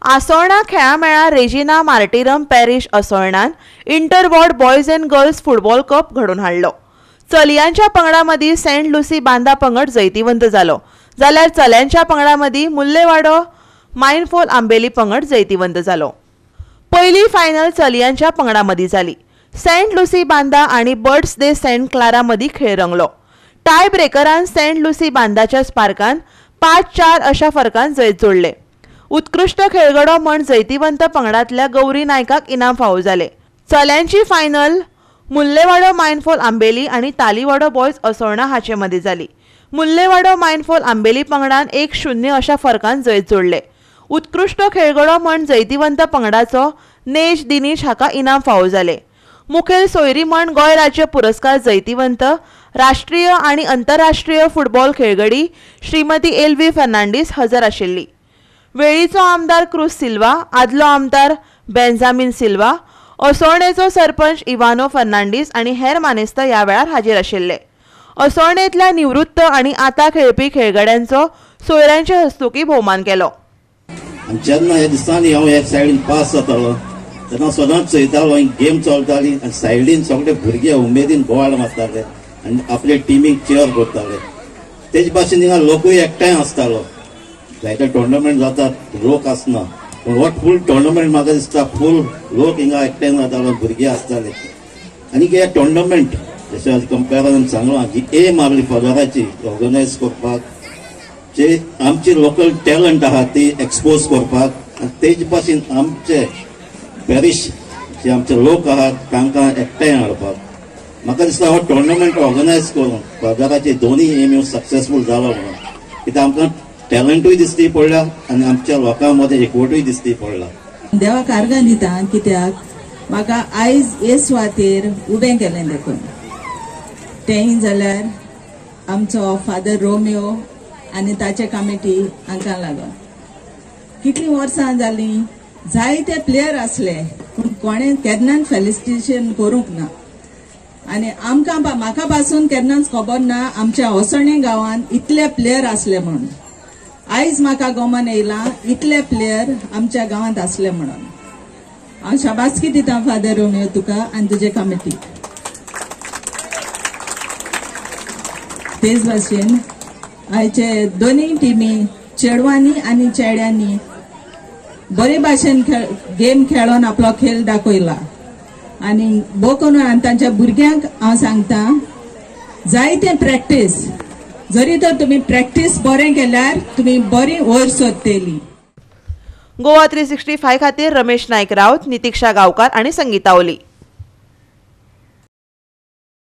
आसोळणा खेळा मेळार Regina Martyrum parish असोळणान inter ward boys and girls football cup घडोवन हाडलो. चलयांच्या पंगडा मदीं सेंट लुसी बांदा पंगड जैतिवंत जालो, जाल्यार चल्यांच्या पंगडा मदीं मुल्लेवाडो मायनफोल आंबेली पंगड जैतिवंत जालो. पयली फायनल चलयांच्या पंगडा मदीं जाली. सेंट लुसी बांदा आनी बर्ड्स दे सेंट क्लारा मदीं खेळ रंगलो. टाय ब्रेकरान सेंट लुसी बांदाच्या स्पार्कान 5-4 अशा फरकान जैत जोडले. उत्कृश्ट खेळगडो म्हण जैतिवंत पंगडांतल्या गौरी नायकाक इनाम फावो जाले. चल्यांची फायनल मुल्लेवाडो मायनफोल आंबेली आनी तालीवाडो बॉयज असोळणा हाचे मदीं जाली. मुल्लेवाडो मायनफोल आंबेली पंगडान 1-0 अशा फरकान जैत जोडले. उत्कृश्ट खेळगडो म्हण जैतिवंत पंगडाचो नेश दिनेश हाका इनाम फावो जाले. मुखेल सोयरी म्हण गोंय राज्य पुरस्कार जैतिवंत राष्ट्रीय आनी अंतरराष्ट्रीय फुटबॉल खेळगडी श्रीमती एल्वी फर्नांडीस हजर आशिल्ली. वेळीचो आमदार क्रूज सिल्वा, आदलो आमदार बेंजामीन सिल्वा, असोळणेचो सरपंच इवानो फर्नांडीस आनी हेर मानेस्त ह्या वेळार हाजीर आशिल्ले. असोळणेंतल्या निवृत्त आनी आतां खेळपी खेळगड्यांचो सोयऱ्यांचे हस्तुकी भोवमान केलो. जेन्ना ह्या दिसांनी हांव ह्या सायडीन पास जातालो तेन्ना सदांच चोयतालो गेम चलताली आनी सायडीन सगळे भुरगे उमेदीन बोवाळ मारताले आनी आपले टिमीक चेअर करताले. तेज भाशेन हिंगा लोकूय एकठांय आसतालो. जायते टोर्नामेंट जातात लोक आसना, पूण हो फूल टोर्नामेंट म्हाका दिसता फूल लोक हिंगा एकठांय जातालो, भुरगे आसताले. आनी हे टोर्नामेंट जशें कंपेरिजन सांगलां जी एम आपली फादराची ऑर्गनायज करपाक, जे आमची लोकल टॅलंट आहा ती एक्सपोज करपाक आनी तेज भाशेन आमचे पॅरिश जे आमचे लोक आहात तांकां एकठांय हाडपाक म्हाका दिसता हो टोर्नामेंट ऑर्गनायज करून फादराची दोनूय एम सक्सेसफूल जालो म्हणून. कित्याक आमकां टॅलंटूय दिसती पडला आनी आमच्या लोकां मदें एकवटूय दिसती पडला. देवाक आर्गां दिता कित्याक म्हाका आयज हे सुवातेर उबें केलें देखून. तेंय जाल्यार आमचो फादर रोमियो आनी ताचे कमिटी हांकां लागून कितलीं वर्सां जालीं जायते प्लेयर आसले पूण कोणें केन्नाच फेलिसिटेशन करूंक ना. आनी आमकां म्हाका पासून केन्नाच खबर ना आमच्या असोळणें गांवांत इतले प्लेयर आसले म्हणून. आयज म्हाका गोमन येयलां इतले प्लेयर आमच्या गांवांत आसले म्हणून. हांव शाबासकी दिता फादर रोमियो तुका आनी तुजे कमिटीक. तेच भाशेन आयचे दोनूय टिमी चेडवांनी आनी चेड्यांनी बरे भाशेन गेम खेळोन आपलो खेळ दाखयला. आनी भोव करून आनी तांच्या भुरग्यांक हांव सांगता जायते प्रॅक्टीस, जरी तर तुमी प्रॅक्टीस बरें केल्यार तुमी बरी वयर सोदतली. गोवा 365 खातीर रमेश नायक राऊत, नितिक्षा गावकार आनी संगीता ओली.